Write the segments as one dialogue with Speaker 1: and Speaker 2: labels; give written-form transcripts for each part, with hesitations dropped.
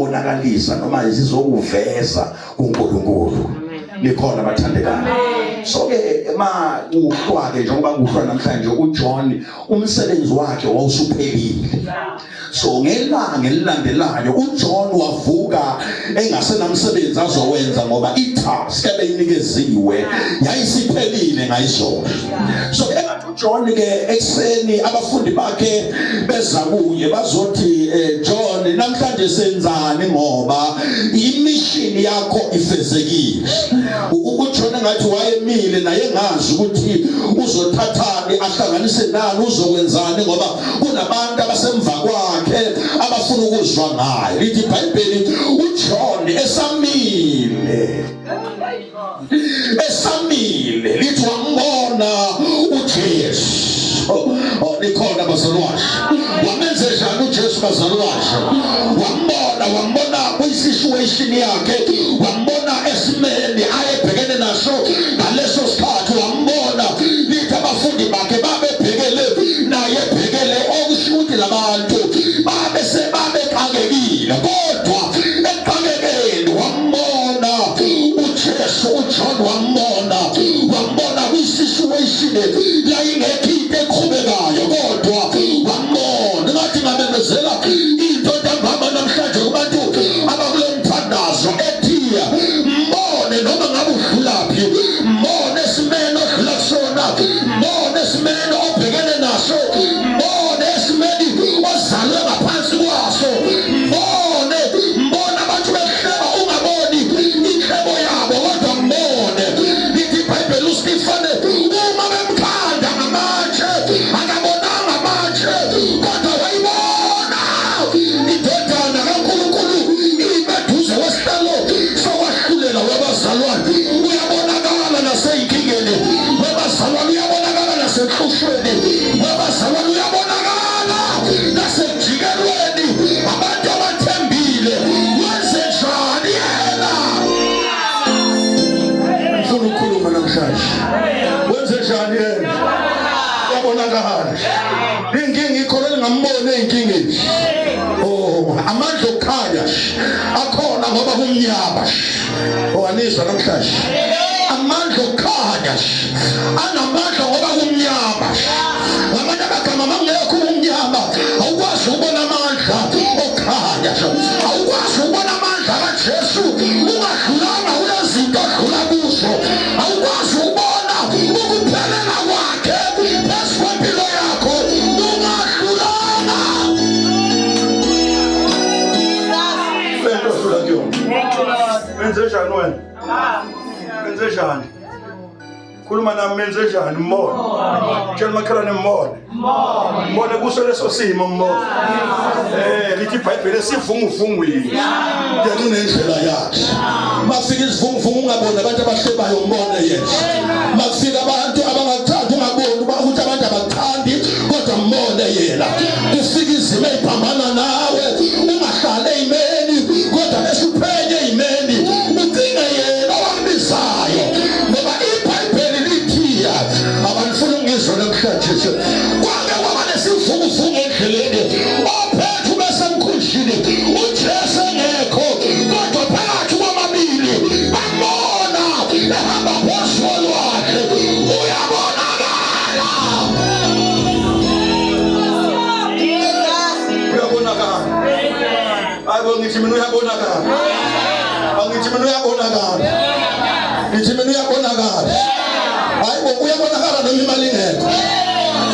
Speaker 1: zizokubonakalisa noma zizokuveza kuNkulunkulu. Nikhona bathandekayo? So ke ma kuhlwa ke, njengoba kuhlwa namhlanje, uJohn umsebenzi wakhe wawusuphelile. So ngelanga elilandelayo uJohn wavuka engasenamsebenzi azowenza, ngoba itask ebeyinikeziwe yayisiphelile ngayizolo. So engathi uJohn ke ekuseni abafundi bakhe beza kuye bazothi, "John, namhlanje senzani, ngoba imission yakho ifezekile?" UJohn engathi wayemile naye engazi ukuthi uzothathani, ahlanganise nani, uzokwenzani, ngoba kunabantu abasemva kwakhe abafuna ukuzwa ngaye. Lithi iBhayibheli uJohn esamile, lithi wambona uJesu. Oh, nikhona bazalwane? Wamenze njani uJesu, bazalwane? Wambona, wambona kwisituation yakhe, wambona esimeni ayebhekene naso ngaleso sikhathi, wambona. Lithi abafundi bakhe babebhekele naye ebhekele, okusho ukuthi labantu babe sebabexakekile, kodwa exakekeni wambona uJesu. UJohn wambona, wambona kwisituation yayingekho into eqhubekayo, kodwa wambona. Ngathi ngamemezela into ntambama namhlanje kubantu abakule mthandazo ethi mbone noma ngabe udlulaphi, mbone esimeni odlula kusona, mbone esimeni obhekene naso, mbone esimeni ozalwe ngaphansi kwaso, mbone, mbone abantu behleba, ungaboni inhlebo yabo, kodwa mbone. Lithi iBhayibheli uStefane uma bemkhanda ngamatshe akabonanga amatshe, kodwa wayibona indodana kaNkulunkulu imeduze wesihlalo sokwahlulela. Wabazalwane, uyabonakala naseyinkingeni. Wabazalwane, uyabonakala nasenhlushweni. Wabazalwane, uyabonakala nasejikelweni abantu abathembile. Wenze njani yena? Ngifuna ukukhuluma namhlanje. Wenze njani yena? Uyabonakala. Inkinga ikhona lingamboni ey'nkingeni. Oh, amandla okukhanya akhona ngoba kumnyama. Oh, anizwa namhlanje? Amandla okukhanya anamandla ngoba kumnyama. Ngamanye amagama, makungekho ubumnyama awukwazi ukubona amandla okukhanya, awukwazi ukubona amandla kaJesu ungadlulanga kulezinto odlula kuzo, awukwazi ukubona ukuphelela kwakhe phezu kwempilo yakho ungadlulanga
Speaker 2: Lento odlula kuyona. Wenze njani wena? Wenze njani? Khuluma nami, menze njani? Mbone. Tshela umakhelwane, mbone. Mbone kuso leso simo, mbone. Lithi iBhayibheli esivunguvungwini.
Speaker 1: Yena unendlela yakhe. Mafika isivunguvungu ungaboni abantu abahlebayo, mbone yena. Mafika abantu abangakuthandi ungaboni ukuthi abantu abakuthandi, kodwa mbone yena. Kufika izimo eziphambana nawe ungahlali eyimeni, kodwa bese uphenye eyimeni ucinge yena owakubizayo, ngoba iBhayibheli lithi, abanifuna ukungizwa namhlanje, kwake kwaba nesivunguvungu endleleni, ophethu besemkhunjini, uJesu engekho, kodwa phakathi kwamabili bambona ehamba phezu kolwandle. Uyabonakala.
Speaker 2: Uyabonakala. Hayibo, ngithi mina uyabonakala. Angithi mina uyabonakala.
Speaker 1: Ngithi mina uyabonakala. Hayibo, uyabonakala noma imali ingekho.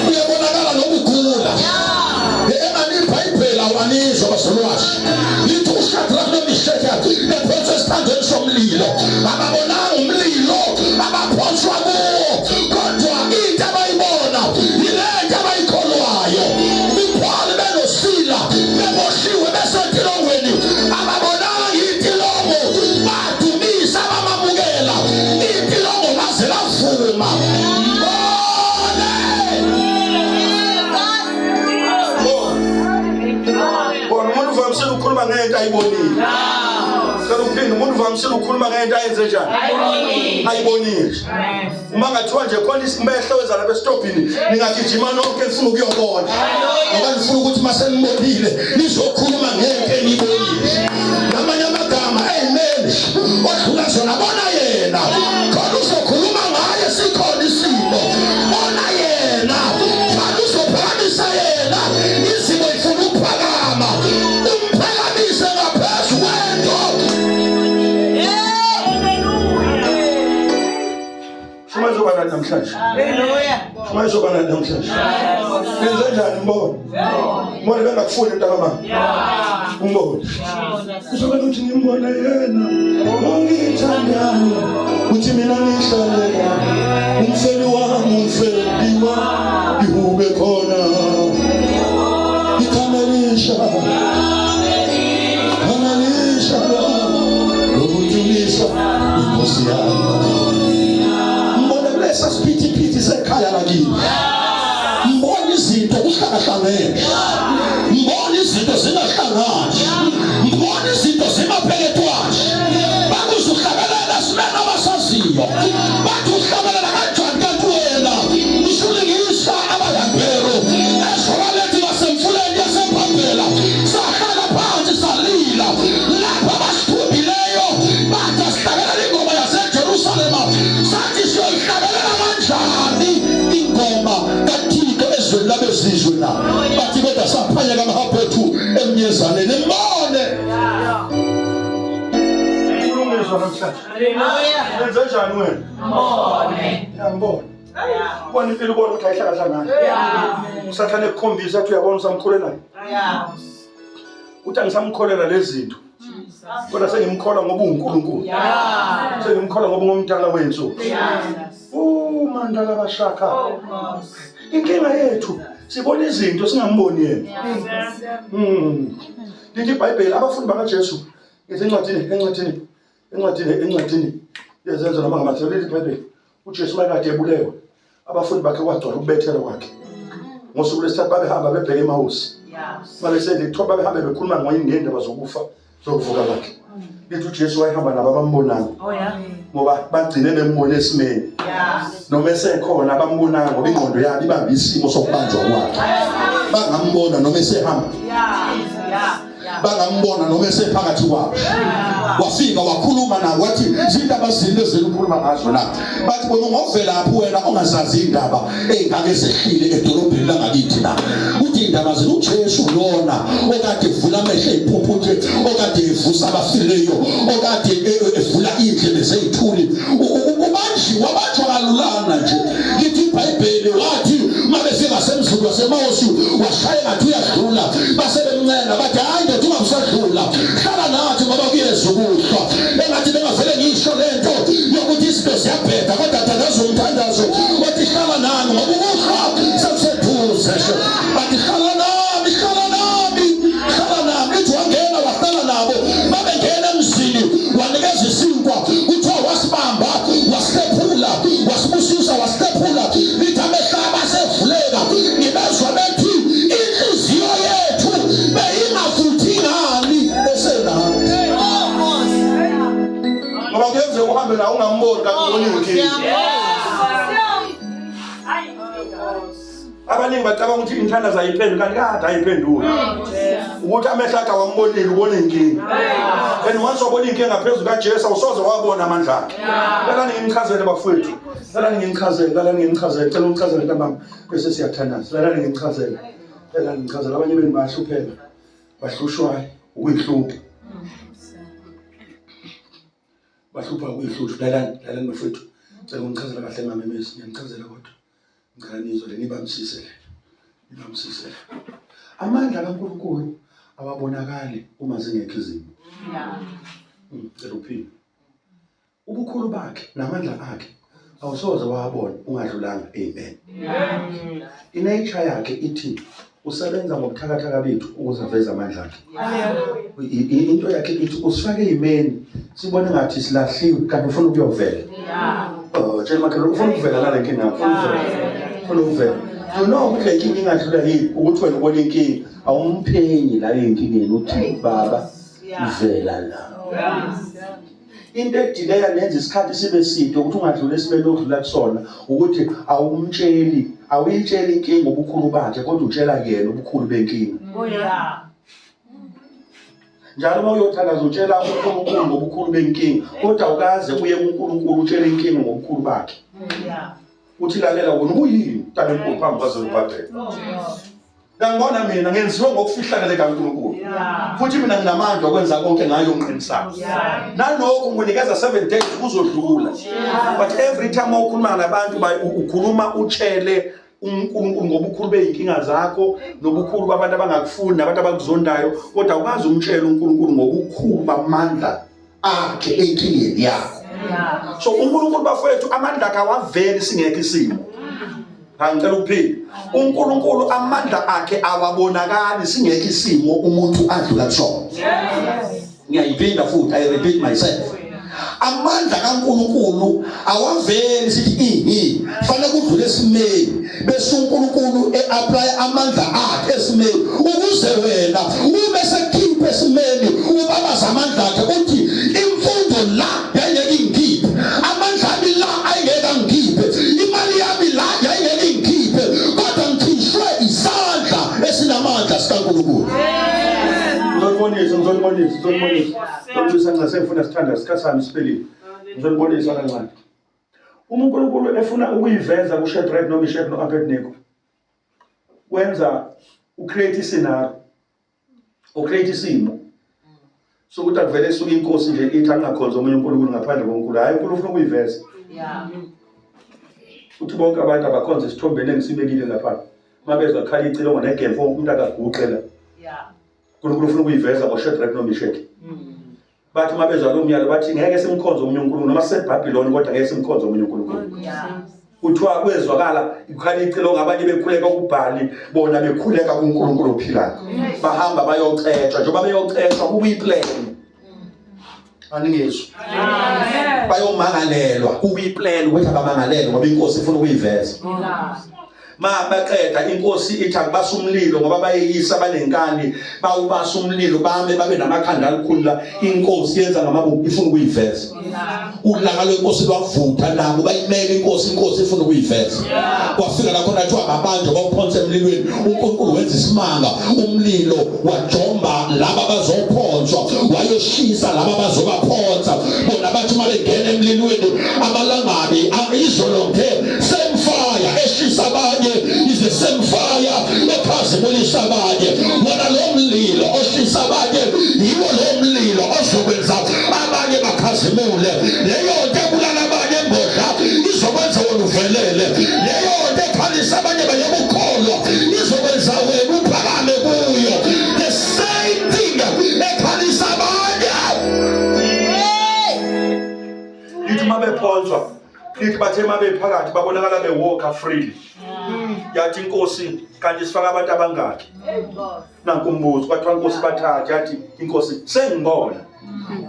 Speaker 1: Uyabonakala noma ugula. Engani iBhayibheli awanizwa, bazalwane? Lithi uShadrach noMeshach bephonswa esithandweni somlilo. Ababonanga umlilo abaphonswa kuwo, kodwa into abayibona yilento abayikholwayo. UPaul benoSila beboshiwe besetilongweni, ababonanga itilongo, badumisa bamamukela, itilongo laze lavuma. Mbone.
Speaker 2: Bona, umuntu uvamisile ukukhuluma ngento ayibonile. Cela uphinde, umuntu uvamisile ukukhuluma ngento ayenze njani? Ayibonile. Uma ngathiwa nje khona isimehlo weza lapha esitobhini, ningagijima nonke nifuna ukuyobona.
Speaker 1: Ngoba nifuna ukuthi uma senibonile nizokhuluma ngento eniyibonile.
Speaker 2: namhlanje?
Speaker 3: Hallelujah.
Speaker 2: Shumayela izoba nani namhlanje? Nenze njani mbone? Mbone bengakufuni mntakamama. Umbone. Kuzobe kuthi ngimbone yena ongithandayo uthi mina ngihlale umfeli wami umfeli wami ihube khona ikhamelisha khamelisha lokudumisa inkosi yami mbone kulesa siphithiphithi sekhaya lakini mbona izinto kuhlangahlangene mbona izinto zingahlangani mbona izinto zimaphekethwane bakuze uhlabelela simena abasaziyo bathi uhlabelela kanjani kanti wena usulingisa abayabhero ezolalethi ngasemfuleni yasephambela sahlala phansi salila lapho abasithumbileyo bathi asihlabelela ingoma yasejerusalema sathi siyoyihlabelela kanjani ingoma kathixo ezweni labezizwe na bathi kodwa saphanyeka amahabhu ethu emnyezaneni mbone Kulungiswa namhlanje.
Speaker 3: Hallelujah.
Speaker 2: Wenze njani wena?
Speaker 3: Mbone.
Speaker 2: Uyangibona. Ubona impilo ubona ukuthi ayihlakahlangani. Usathane ekukhombisa athi uyabona usamkholelayo.
Speaker 3: Yeah.
Speaker 2: Uthi angisamkholela lezi zinto. Kodwa sengimkholwa ngoba uNkulunkulu.
Speaker 3: Yeah.
Speaker 2: Sengimkholwa ngoba ungumdala wensuku.
Speaker 3: Jesus.
Speaker 2: Oh mandala bashaka.
Speaker 3: Oh God.
Speaker 2: Inkinga yethu sibona izinto singamboni yena. Lithi iBhayibheli abafundi bakaJesu ngithi encwadini encwadini encwadini encwadini yezenzo noma ngamathelo lithi iBhayibheli uJesu makade ebulewe abafundi bakhe kwagcwala ukubethelwa kwakhe. Ngosuku lwesithathu babehamba bebheke eMawusi. Babesethi kuthiwa babehambe bekhuluma ngendaba zokufa zokuvuka kwakhe. Lithi uJesu wayehamba nabo abambonayo
Speaker 3: Oh yeah.
Speaker 2: ngoba bagcine bembona esimeni.
Speaker 3: Yeah.
Speaker 2: Noma esekhona bambonanga ngoba ingqondo yabo ibambe isimo sokubanjwa kwakhe.
Speaker 1: Bangambona noma esehamba.
Speaker 3: Yeah. Yeah. Yeah.
Speaker 1: Bangambona noma esephakathi kwabo. Wafika wakhuluma nabo wathi zindaba zini lezi ukhuluma ngazo na? Bathi bona ungovelaphi wena ongazazi indaba ey'ngake zehlile edolobheni langakithi na? Uthi indaba zini uJesu lona okade evula amehlo ey'phuphuthe okade evusa abafileyo okade evula iy'ndlebe zey'thuli ubanjiwe wabanjwa kalulana nje lithi ibhayibheli wathi uma befika semzini wasemawusi washaya ngathi uyadlula base bemncenga bathi hhayi ndoda ungabusadlula hlala nathi ngoba kuyeza ukuhlwa engathi bengavele ngisho le nto yokuthi izinto ziyabheda kodwa thandaza umthandazo othi hlala nami ngoba ukuhlwa sekuseduze bathi hlala nami hlala nami hlala nami lithi wangena wahlala nabo babengena emzini wanikeza isinkwa kuthiwa wasibamba wasihlephula wasibusisa wasihlephula lithi amehlo abasevuleka ngibezwa bethi inhliziyo yethu beyingafuthi ngani esenathi
Speaker 2: Ngoba kuyenzeka uhambe la ungamboni kanti ubona inkinga. Abaningi bacabanga ukuthi imithandazo ayiphenduli kanti kade ayiphenduli. Ukuthi amehlo akhe awambonile ubona inkinga. And once wabona inkinga phezu kaJesu awusoze wabona amandla akhe. Lalani ngimchazele bafowethu. Lalani ngimchazele, lalani ngimchazele. Cela ungichazele ntambama bese siyathandaza. Lalani ngimchazele. Lalani ngimchazele abanye benu bayahlupheka. Bahlushwa ukuyihlupha. Bahlupha ukuyihlupha. Lalani, lalani bafowethu. Cela ungichazele kahle ngamemezi. Ngiyanichazela kodwa. Ngicela nizwe le nibambisise le. Nibambisise le. Amandla kaNkulunkulu awabonakali uma zingekho izimo.
Speaker 3: Yeah.
Speaker 2: Cela uphinde. Ubukhulu bakhe namandla akhe awusoze wabona ungadlulanga. Amen.
Speaker 3: Yeah.
Speaker 2: Inature yakhe ithi usebenza ngobuthakathaka bethu ukuze aveze amandla akhe. Into yakhe ithi usifake eyimeni sibone ngathi silahliwe kanti ufuna ukuyovela. Oh, tshela makhelwane ufuna ukuvela nale nkinga yakho, ufuna ukuvela. Ufuna ukuvela. You know ukuthi le nkinga ingadlula yini ukuthi wena ubona inkinga awumphenyi la enkingeni uthi baba vela la. Into edileya nenza isikhathi sibe side ukuthi ungadluli esimeni odlula kusona ukuthi awumtsheli awuyitsheli inkinga ubukhulu bakhe kodwa utshela yena ubukhulu benkinga.
Speaker 3: Oh yeah.
Speaker 2: Njalo uma uyothandaza utshela uNkulunkulu ngobukhulu benkinga kodwa awukaze uye kuNkulunkulu utshele inkinga ngobukhulu bakhe.
Speaker 3: Yeah.
Speaker 2: Uthi lalela wena ubuyini mntana enkulu phambi kwaZerubhabheli.
Speaker 3: Oh.
Speaker 2: Uyangibona mina ngenziwe ngokufihlakele kaNkulunkulu. Futhi mina nginamandla okwenza konke ngayo ngiqinisayo. Nalokhu ngikunikeza 7 days kuzodlula. But every time ukhuluma nabantu ukhuluma utshele uNkulunkulu ngobukhulu bezinkinga zakho nobukhulu babantu abangakufuni nabantu abakuzondayo kodwa ukwazi umtshela uNkulunkulu ngobukhulu bamandla akhe enkingeni yakho. So uNkulunkulu bafowethu amandla akhe awaveli singekho isimo. Angicela ukuphila. uNkulunkulu amandla akhe awabonakali singekho isimo
Speaker 1: umuntu adlula kusona. Ngiyayiphinda futhi I repeat myself. Amandla kaNkulunkulu awaveli sithi ihi fanele kudlule esimeni bese uNkulunkulu eapply amandla akhe esimeni ukuze wena ube sekhiphe esimeni ubabaza amandla akhe uthi imfundo la yayingeke ingikhiphe amandla ami la ayengeke angikhiphe imali yami la yayingeke ingikhiphe kodwa ngikhishwe isandla esinamandla sikaNkulunkulu.
Speaker 2: Ngizolibonisa, ngizolibonisa, ngizolibonisa. Ngizolibonisa nxa sengifuna sithanda isikhathi sami siphelile. Ngizolibonisa kancane. Uma uNkulunkulu efuna ukuyiveza kuShadrach noMeshach no-Abednego, wenza ucreate iscenario. Ucreate isimo. Sokuthi akuvele esuke inkosi nje ithi angingakhonza omunye uNkulunkulu ngaphandle koNkulunkulu. Hayi uNkulunkulu ufuna ukuyiveza.
Speaker 3: Yeah.
Speaker 2: Uthi bonke abantu abakhonza isithombeni engisibekile lapha. Uma bezwa kukhala icilongo negemfe wonke umuntu akaguqe la.
Speaker 3: Yeah.
Speaker 2: uNkulunkulu ufuna ukuyiveza ngoShadrach noMeshach. Bathi uma bezwa lo myalo bathi ngeke simkhonze omunye uNkulunkulu noma siseBhabhiloni kodwa ngeke simkhonze omunye uNkulunkulu.
Speaker 3: Yeah.
Speaker 2: Kuthiwa kwezwakala ikhala icilongo abanye bekhuleka kuBhali bona bekhuleka kuNkulunkulu ophilayo. Bahamba bayocetshwa njengoba beyocetshwa kukuyiplan.
Speaker 1: Aningizwa. Bayomangalelwa kukuyiplan ukuthi abamangalelwe ngoba inkosi ifuna ukuyiveza.
Speaker 2: Ma baqeda inkosi ithi akubasa umlilo ngoba bayeyisa banenkani bawubasa umlilo bame babe namakhanda alikhulu la inkosi yenza ngamabubu
Speaker 1: ifuna ukuyiveza. Ulaka lwenkosi lwavutha nabo bayimele inkosi inkosi ifuna ukuyiveza. Kwafika la khona kuthiwa babanjwe bawuphonsa emlilweni uNkulunkulu wenza isimanga umlilo wajomba laba bazophonswa wayoshisa laba bazobaphonsa bona bathi uma bengena emlilweni amalangabi izolo ngithe same fire eshisa abanye is the same fire ekhazimulisa abanye wona lo mlilo oshisa abanye yiwo lo mlilo ozokwenza abanye bakhazimule leyo nto ebulala abanye embodla izokwenza wena uvelele leyo nto ekhalisa abanye bayekukholwa izokwenza wena uphakame kuyo the same thing ekhalisa abanye.
Speaker 2: Lithi uma bephonswa lithi bathe uma bephakathi babonakala bewalka freely. Yathi inkosi kanti sifaka abantu abangaki? Nanku umbuzo kwathiwa inkosi bathathe yathi inkosi sengibona.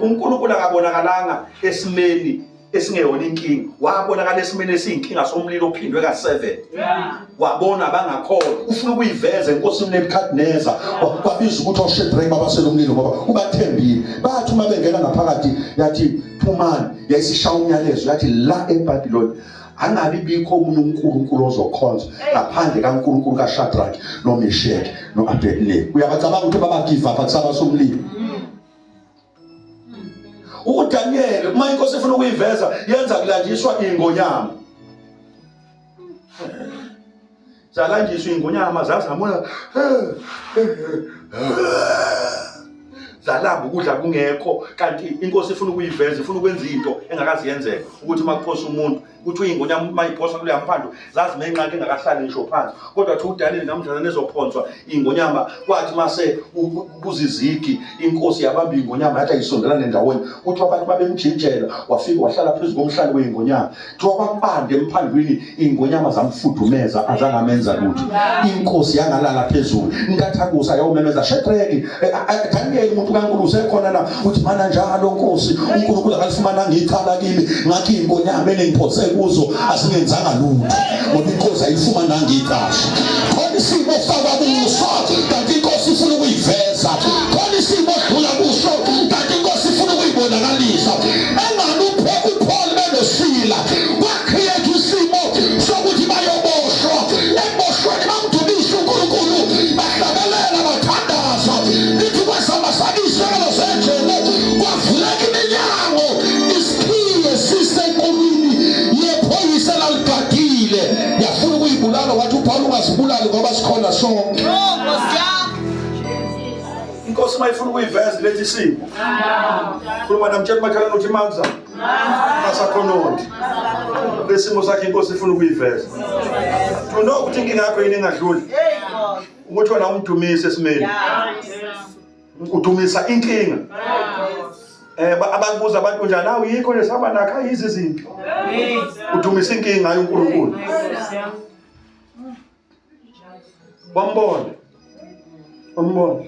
Speaker 2: uNkulunkulu akabonakalanga esimeni esingeyona inkinga wabonakala esimeni esiyinkinga somlilo ophindwe ka-7 wabona abangakholwa
Speaker 1: ufuna ukuyiveza enkosini Nebukadneza kwabiza ukuthi oShadrach babasele umlilo ngoba ubathembile bathi uma bengena ngaphakathi yathi phumani yayisishaya umyalezo yathi la eBabylon angabi bikho omunye uNkulunkulu ozokhonza ngaphandle kaNkulunkulu kaShadrach noMeshach noAbednego uyabacabanga ukuthi babagive up akusaba somlilo
Speaker 2: uDaniel uma inkosi ifuna ukuyiveza yenza kulanjiswa ingonyama zalanjiswa ingonyama zazamona zalamba ukudla kungekho kanti inkosi ifuna ukuyiveza ifuna ukwenza into engakazi yenzeka ukuthi uma kuphosa umuntu kuthi uyingonyama uma iphosa kuleya mphando zazi nenqanka engakahlali ngisho phansi kodwa thi uDaniel namhlanje nezophonswa ingonyama kwathi mase kuzizigi inkosi yabamba ingonyama yathi ayisondelane ndawonye kuthiwa abantu babemjinjela wafika wahlala phezu komhlali weyingonyama kuthiwa kwakubanda emphandwini ingonyama zamfudumeza azangamenza lutho inkosi yangalala phezulu intathakusa yawumemeza Shedraki eh, eh, Daniel umuntu kaNkulunkulu usekhona na uthi mana njalo nkosi uNkulunkulu akalifumananga icala kimi ngathi ingonyama enengiphose kuzo asingenzanga lutho ngoba inkosi ayifumananga icala khona isimo ofakwa kuso kanti inkosi ifuna ukuyiveza khona isimo odlula kuso kanti inkosi ifuna ukuyibonakalisa engani uPaul benoSila kwacreate isimo sokuthi bayoboshwa eboshweni bamdumisa uNkulunkulu bahlabelela bathandaza lithi kwazamazamiselo zejele kwavuleka iminyango isikhiye sisenkulwini yephoyisa elaligagile yafuna ukuyibulala wathi uPaul ungazibulali ngoba sikhona sonke. Inkosi mayifuna ukuyiveza lethi isimo. Khuluma namtshela umakhelwane uthi mamza. Masakhononde. Lesimo sakhe inkosi ifuna ukuyiveza. Do know ukuthi inkinga yakho yini engadluli. Ukuthi wena umdumise esimeni. Udumisa inkinga. Eh abakubuza abantu njani awu yikho lesaba nakho ayizi izinto. Udumisa inkinga hayi uNkulunkulu. Wambona. Wambona.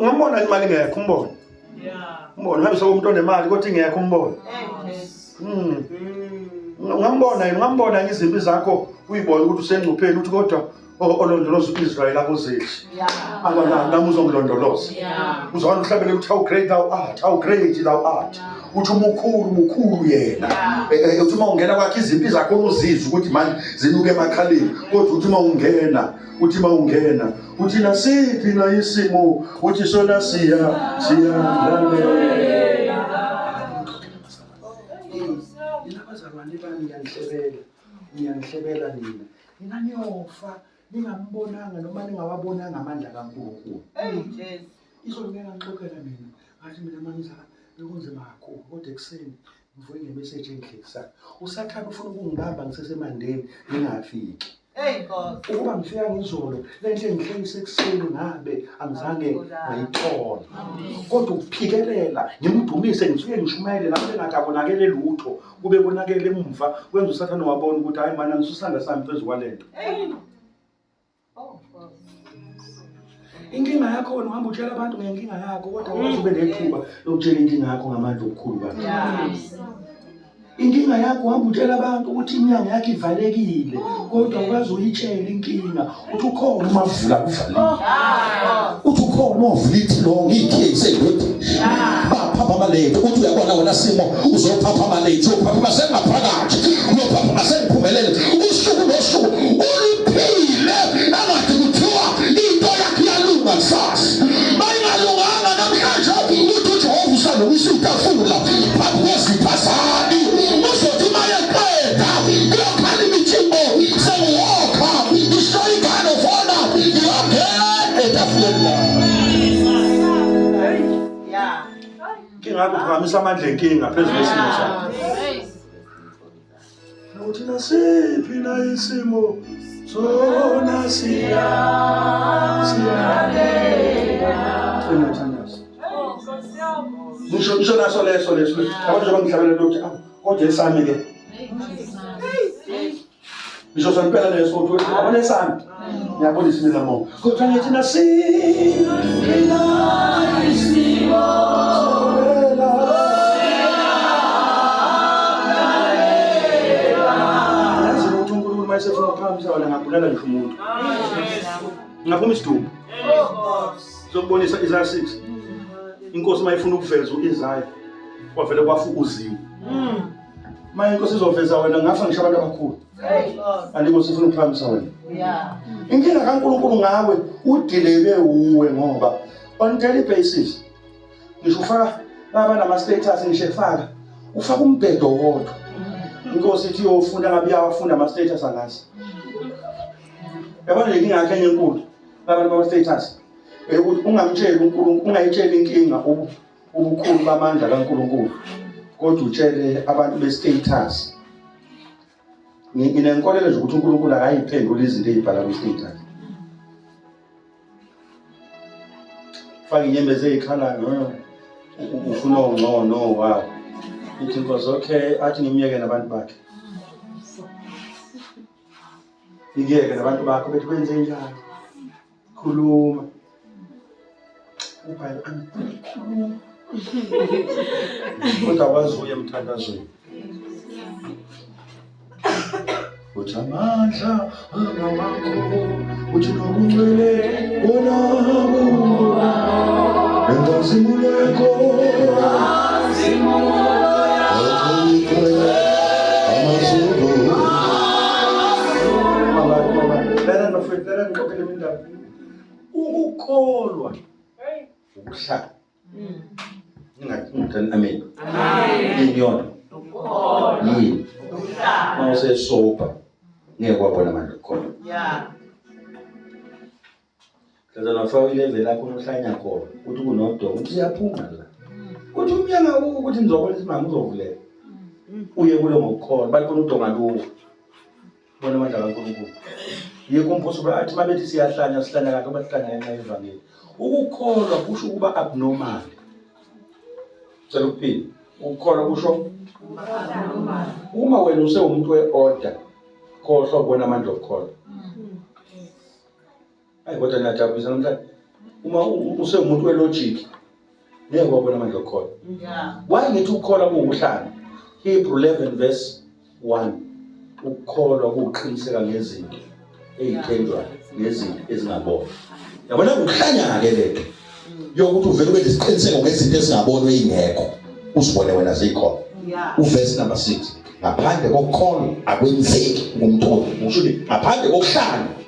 Speaker 2: Ngambona imali ingekho umbona. Umbona ngabe sekumuntu onemali kodwa ingekho umbona. Ungambona ungambona izimpi zakho uyibona ukuthi usengcupheni uthi kodwa olondoloza uIsrael akuzidli. Akana nami uzongilondoloza. Uzwana uhlabele uthi how great thou art, how great thou art. Uthi umukhulu mukhulu yena. Eh, eh, uthi uma ungena kwakhe izimpi zakho uzizwe ukuthi manje zinuke emakhaleni kodwa uthi uma ungena uthi uma ungena uthi nasiphi na isimo uthi sona siya siyandalela. Nina bazalwane bami ngiyanhlebela ngiyanhlebela nina nina niyofa ningambonanga noma ningawabonanga amandla kaNkulunkulu.
Speaker 3: Hey Jesu.
Speaker 2: Izolo ngeke ngixoxela mina ngathi mina mamza bekunzima kakhulu kodwa ekuseni ngivuke ngemeseji engihlekisayo. Usathane ufuna ukungibamba ngisesemandeni ngingafiki.
Speaker 3: Hey Nkosi.
Speaker 2: Ukuba ngifika ngizolo le nto engihlekisa ekuseni ngabe angizange ngayithola. Kodwa ukuphikelela ngimdumise ngifike ngishumayele lapho engathi akonakele lutho kube konakele emumva kwenza usathane wabona ukuthi hayi mana ngisusandla sami phezu kwalento.
Speaker 3: Hey. Oh Nkosi.
Speaker 2: Inkinga yakho wena uhamba utshela abantu ngenkinga yakho kodwa awukaze ube nethuba lokutshela inkinga yakho ngamandla obukhulu bakhe. Inkinga yakho uhamba utshela abantu ukuthi iminyango yakho ivalekile kodwa awukaze uyitshele inkinga uthi ukhona
Speaker 1: umavula kuvalile. Uthi ukhona ovula ithilongo ikhesi eyodwa. Baphapha amaleti uthi uyabona wena simo uzophapha amaleti uyophapha sengaphakathi uyophapha sengiphumelele usuku nosuku uluphile angathi kuthiwa into yakhe iyalunga kusasa bayingalunganga namhlanje uthi uJehova usalungisa itafula phambi kwezitha zami uzothi uma yeqeda kuyokhala imitshingo sekuwokha isho ingane fona iyongena etafuleni lakho.
Speaker 3: Yeah.
Speaker 2: Inkinga yakho uphakamisa amandla enkinga phezu kwesimo sakho. Uthi nasiphi na isimo sona siya siyalela. Thandaza. Ngisho ngisho naso leso leso. Abantu njengoba ngihlabela ukuthi awu kodwa esami ke. Ngisho sona impela leso uthi yabona esami. Ngiyabona isimo lamo. Kodwa ngithi nasiphi na isimo sona. Yazi ukuthi uNkulunkulu uma esefuna ukuphakamisa wena angabulala ngisho umuntu. Ngaphuma isidumbu. Sizokubonisa Isaiah 6. Inkosi uma ifuna ukuveza uIsaiah kwavele kwafa uZiwe. Uma inkosi izoveza wena ngafa ngisho abantu abakhulu. Kanti inkosi ifuna ukuphakamisa wena. Inkinga kaNkulunkulu ngawe udileke uwe ngoba on daily basis ngisho ufaka baba nama status ngisho efaka ufaka umbhedo wodwa. Inkosi ithi iyofunda ngabe iyawafunda ama status angazi. Yabona le nkinga yakhe enye enkulu labantu bama status eyokuthi ungamtsheli uNkulunkulu ungayitsheli inkinga ubukhulu bamandla kaNkulunkulu kodwa utshele abantu be status. Nginenkolelo nje ukuthi uNkulunkulu akayiphenduli izinto ezibhala kwi status. Faka inyembezi ezikhalayo ufuna ongcono wow. Ithi inkosi okay athi ngimyeke nabantu bakhe. Ngiyeke nabantu bakho bethi kwenze njani? Khuluma. Ubhale khuluma. Kodwa wazi uye emthandazweni. Uthi amandla angawakho uthi nobungcwele bona buba nenkazimulo yakho amazulu. Baba, baba, lala bafowethu, lala ngixoxele indaba. Ukukholwa ukuhlala.
Speaker 1: Ningathi amen. Yini yona? Yini? Uma usesoba ngeke wabona amandla okukholwa.
Speaker 3: Yeah.
Speaker 2: Mhlazana wafaka ilevel lakho unohlanya khona uthi kunodonga uthi uyaphuma la. Uthi umnyanga ukuthi ngizobona isimanga uzovuleka. Uye kulo ngokukholwa bathi khona udonga luwo. Bona amandla kaNkulunkulu. Yikho umphostoli athi mabethi siyahlanya sihlanya kahle bahlanya ngenxa yevangeli. Ukukholwa kusho ukuba abnormal. Cela ukuphila. Ukukholwa kusho uma wena usewumuntu we-order khohlwa ukubona amandla okukholwa. Ayi kodwa niyajabulisa namhlanje. Uma usewumuntu we-logic ngeke wabona amandla okukholwa. Why ngithi ukukholwa kuwukuhlanya? Hebrew 11 verse 1. Ukukholwa kuwuqiniseka ngezinto eyithenjwayo nezinto ezingabonwa.
Speaker 1: Yabona ukuhlanya-ke lento yokuthi uvele ube nesiqiniseko ngezinto ezingabonwa ey'ngekho uzibone wena zikhona. Uvesi number 6 ngaphandle kokukholwa akwenzeki ngumtholo ngisho ukuthi ngaphandle kokuhlanya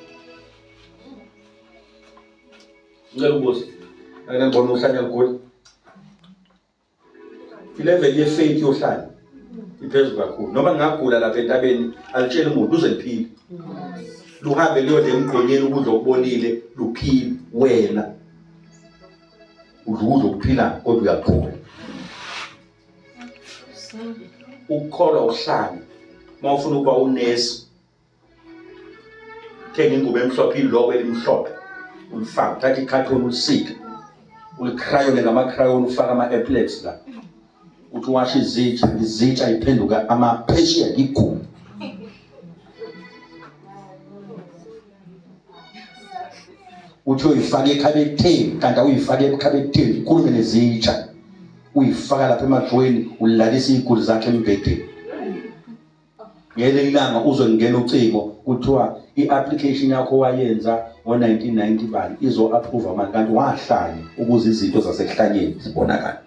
Speaker 2: Ngicela ukubuza. Ake ngibona uhlanya lugula. Ilevel ye-faith yohlanya iphezulu kakhulu. Noma ngingagula lapha entabeni alitsheli umuntu uze liphile. Luhambe luyodla emgqonyeni ukudla okubolile luphile wena. Udla ukudla okuphila kodwa uyagula. Ukukholwa uhlanya. Uma ufuna ukuba unesi Thenga ingubo emhlophe iloko elimhlophe ulifake, thatha ikhathoni ulisike ulikhrayone ngamakhrayoni ufake ama-applets la uthi washe izitsha izitsha iphenduka amaphesheya igugu
Speaker 1: uthi uyifake ekhabetheni kanti awuyifake ekhabetheni ukhulume nezitsha uyifaka lapha emajoyini ulalisa iy'guli zakhe embhedeni Ngelinye ilanga uzongena ucingo kuthiwa i-application yakho wayenza ngo-1990 bani izo-approve manje kanti wahlanya ukuze izinto zasekuhlanyeni zibonakale.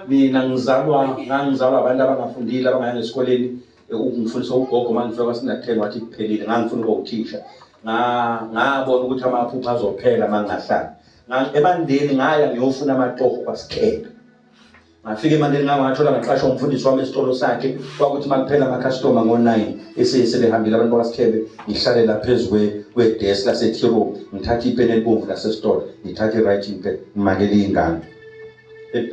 Speaker 2: Mina ngizalwa ngangizalwa abantu abangafundile abangayanga esikoleni ukungifundisa ugogo uma ngifika kwasinathen wathi kuphelile ngangifuna ukuba uthisha ngabona ukuthi amaphupho azophela uma ngingahlali ebandeni ngaya ngiyofuna amatoho kwasikhephe Ngafika emandeni ngangathola ngaqashwa umfundisi wami esitolo sakhe kwakuthi makuphela amakhastoma ngo-9 esebehambile abantu bakasithebe ngihlale la phezu kwedesk lase-tea room ngithathe ipeni elibomvu lasesitolo ngithathe i-writing pad ngimakele iy'ngane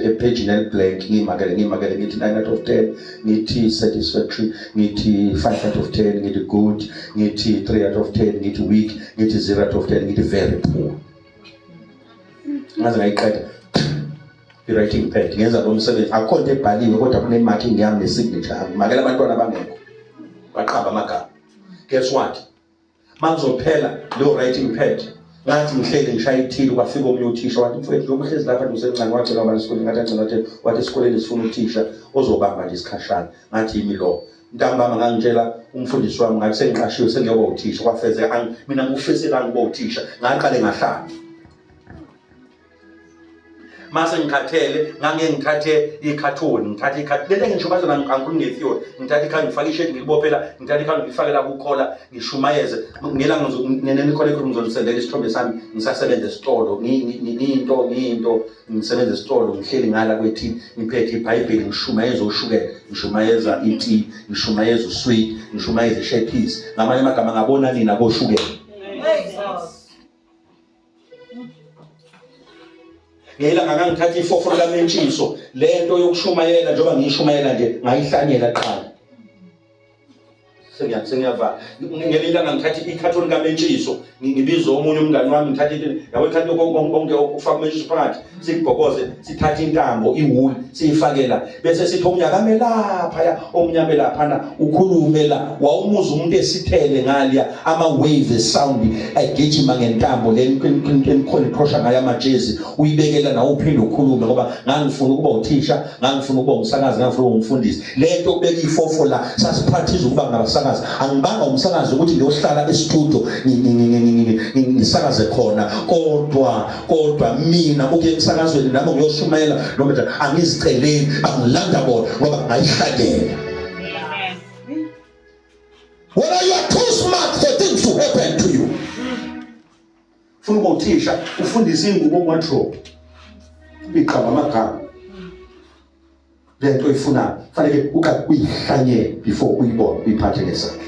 Speaker 2: ephejini eliblank ngiyimakele ngiyimakele ngithi 9 out of 10 ngithi satisfactory ngithi 5 out of 10 ngithi good ngithi 3 out of 10 ngithi weak ngithi 0 out of 10 ngithi very poor ngaze ngayiqeda i-writing pad ngenza lo msebenzi akukho nto ebhaliwe kodwa kune-marking yami ne-signature yami makela abantwana abangekho baqamba amagama guess what makuzophela leyo writing pad ngathi ngihleli ngishaya ithili kwafika omunye uthisha wathi mfowethu njengoba uhlezi lapha nje usemncane wagcina wabala esikoleni ngathi agcina wathi wathi esikoleni sifuna uthisha ozobamba nje isikhashana ngathi yimi lo ntambama ngangitshela umfundisi wami ngathi sengiqashiwe sengiyoba uthisha kwafezeka mina ngikufisela ngiba uthisha ngaqale ngahlala mase ngikhathele ngangiye ngithathe ikhathoni ngithathe ikhathoni lento engisho manje angikhulumi nge-theory ngithathe ikhathoni ngifake ishedi ngilibophela ngithathe ikhathoni ngilifake la kukhola ngishumayeze ngelanga ngikhona ekhulu ngizonisendela isithombe sami ngisasebenza esitolo ngiyinto ngiyinto ngisebenza esitolo ngihleli ngala kwethi ngiphethe ibhayibheli ngishumayeza ushukela ngishumayeza iti ngishumayeza usweet ngishumayeza ishephisi ngamanye amagama ngabona nina koshukela Ngelanga ngangithatha ifofolo lamentshiso lento yokushumayela njengoba ngiyishumayela nje ngayihlanyela kuqala. Sengiya sengiyavala. Ngelinye ilanga ngithatha ikhathoni kamentshiso ngibiza omunye umngani wami ngithatha into yabo ikhathoni konke okufaka umentshiso phakathi sikubhokoze sithathe intambo iwool siyifakela bese sithi omunye akame laphaya omunye ame laphana ukhulume la wawumuza umuntu esithele ngaliya ama-wave sound agijima ngentambo le enikhona iqhosha ngayo amajezi uyibekela nawe uphinde ukhulume ngoba ngangifuna ukuba uthisha ngangifuna ukuba umsakazi ngangifuna ukuba umfundisi le nto kubeka ifofo la sasiphathisa ukuba ngabasakazi angibanga umsakazi ukuthi ngiyohlala estudio ngisakaze khona kodwa kodwa mina ukuya emsakazweni nami ngiyoshumayela noma njani angiziceleli bangilanda bona ngoba ngayihlanyela
Speaker 1: Whether you are too smart for things to happen to you.
Speaker 2: Funa ukuba uthisha ufundise ingubo wardrobe. Ibiqamba amagama.
Speaker 1: Lento oyifunayo fanele uqale uyihlanyele before uyibone uyiphathe ngesandla.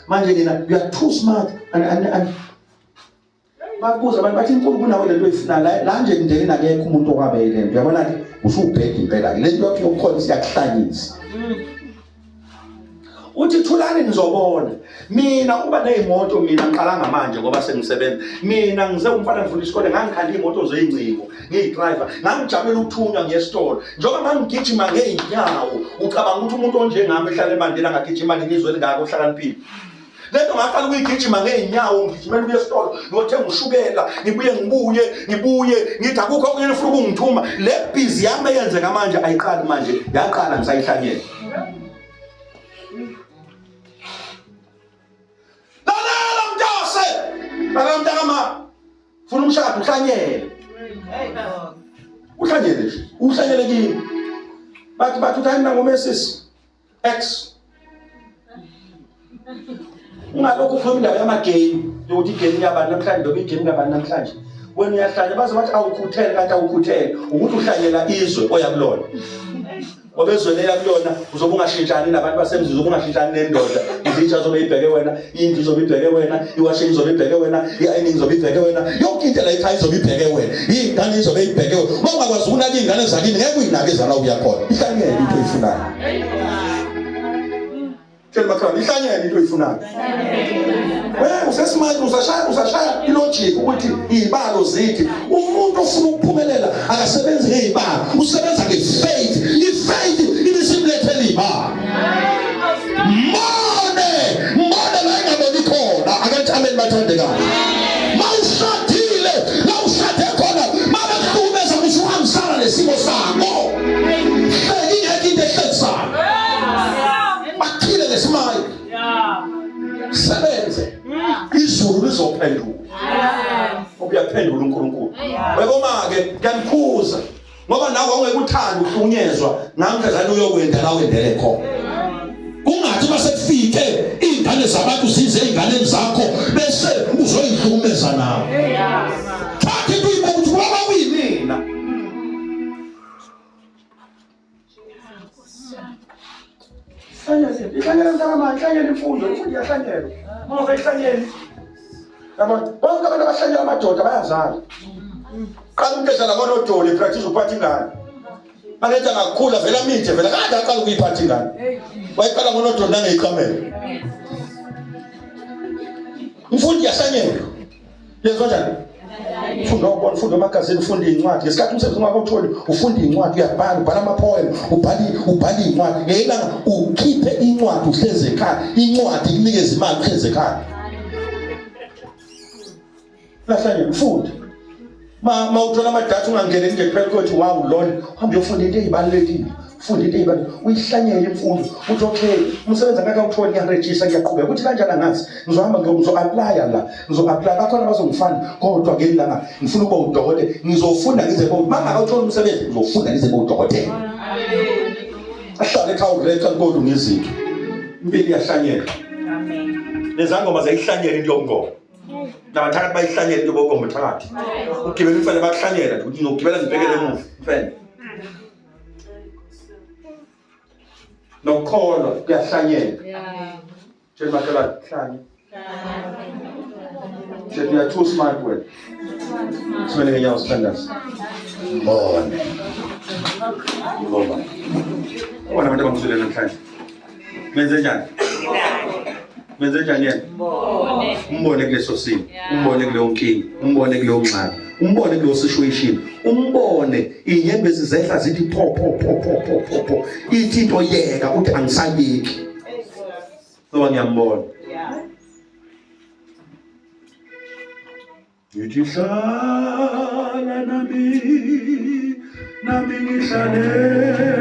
Speaker 1: Manje nina you are too smart and, and, and. Bakubuza abantu bathi inkulu kunawe lento oyifuna la la nje emndenini akekho umuntu okwabe le nto. Uyabona ke usubheda impela ke lento yakho yokukhona siyakuhlanyisa.
Speaker 2: Uthi thulani nizobona. Mina uba nezimoto mina ngiqalanga manje ngoba sengisebenza. Mina ngize umfana ngifunda isikole ngangikhanda imoto zeyingcingo, ngiyidriver. Ngangijabulela ukuthunywa ngiye esitolo. Njengoba ngangigijima ngeenyawo, ucabanga ukuthi umuntu onjengami ehlala eMandela angagijima nini izwe elingaka ohlakaniphile. Lento ngaqala ukuyigijima ngeenyawo ngigijimela ukuya esitolo ngiyothenga ushukela ngibuye ngibuye ngibuye ngithi akukho okunye ofuna ukungithuma le bhizi yami eyenzeka manje ayiqali manje yaqala ngisayihlanyela. Lalela mntase, lalela mntakama, funa umshado uhlanyele. Uhlanyele nje, uhlanyele kimi. Bathi bathi uthi hayi mina ngomesisi. X ungalokhu ukhuluma indaba yamagame yokuthi igame yabani namhlanje noma igame kabani namhlanje wena uyahlanya baze bathi awukhuthele kanti awukhuthele ukuthi uhlanyela izwe oya kulona ngoba ezweni eya kulona uzobe ungashintshani nabantu basemzini uzobe ungashintshani nendoda izitsha zobe ibheke wena indlu izobe ibheke wena iwashing izobe ibheke wena i-ironing izobe ibheke wena yonke into la ekhaya izobe ibheke wena iy'ngane izobe ibheke wena uma ungakwazi ukunaka iy'ngane zakini ngeke uyinake ezala uya khona ihlanyele into oyifunayo tshela makhelwane ihlanyele into oyifunayo we usesimanje usashaya usashaya ilogic ukuthi iy'balo zithi umuntu ofuna ukuphumelela akasebenzi ngey'balo usebenza nge-faith i-faith ibisimlethela iy'balo Mbone, mbone la ingaboni khona. Akathi amen bathandekayo. Mawushadile, la ushade khona, mabekuhlukumeza kusho uhambisana nesimo sakho. Hleki ingekho into ehlekisayo. Bakhile ngesimayo. Sebenze. Izulu lizophenduka. Ubuyaphendula uNkulunkulu. Uyabona-ke ngiyanikhuza. Ngoba nawe wawungeke uthande ukuhlukunyezwa ngamhlazane uyokwenda la wendele khona. Kungathi uma sekufike iy'ngane zabantu zize ey'nganeni zakho bese uzoyihlukumeza nawe. Thatha into uyibuke ukuthi ngoba kuyimina. Ihlanyele, ihlanyele mntakama, ihlanyele imfundo, imfundo iyahlanyelwa. Uma ungayihlanyeli, yabona, bonke abantu abahlanyela amadoda bayazala. Qala umuntu edlala ngonodoli, practice ukuphatha ingane. Makethi angakhula vele amithe vele kade aqala ukuyiphatha ingane. Wayiqala ngonodoli nangeyiqamelo. Imfundo iyahlanyelwa. Yenziwa njani? Ufunda okubona, ufunda omagazini, ufunda iy'ncwadi. Ngesikhathi umsebenzi ungakawutholi, ufunda iy'ncwadi, uyabhala, ubhala ama-poem, ubhala ubhala iy'ncwadi. Ngelinye ilanga ukhiphe incwadi uhlezi ekhaya, incwadi ikunikeze imali uhlezi ekhaya. Lahlanye, ufunde. Ma ma uthola amadatha ungangeni nje kuphela ukuthi wow lona, uhambe uyofunda into ezibalulekile. Funda into ezibalulekile, uyihlanyele imfundo. Uthi okay, umsebenzi angeke awuthole ngiyarejista ngiyaqhubeka. Uthi kanjani angazi. Ngizohamba ngizo-applya la. Ngizo-applya bakhona abazongifana kodwa ngelinye ilanga ngifuna ukuba udokotela. Ngizofunda ngize kube uma ngakawutholi umsebenzi ngizofunda ngize kube udokotela. Ahlale ekhaya ureqa kolunga izinto. Impilo iyahlanyelwa.
Speaker 3: Amen.
Speaker 2: Lezangoma zayihlanyela into yobungoma. Nabathakathi bayihlanyela into yobungoma uthakathi. Ugibela imfene bakuhlanyela nje ukuthi ngizogibela ngibhekele emuva imfene. Nokukholwa kuyahlanyela. Tshela makhelwane hlanya. Tshela you are too smart wena. Simele ngenyawo sithandaze. Mbone. Ngoba. Ubona abantu abangizwile namhlanje. Menze njani? Menze njani yena? Umbone kuleso simo, umbone kuleyo nkinga, umbone kuleyo ngxaki, umbone kuleyo situation, umbone inyembezi zehla zithi pho pho pho pho pho pho pho. Ithi into yeka uthi angisayeki. Ngoba ngiyambona. Ngithi hlala nami, nami ngihlale.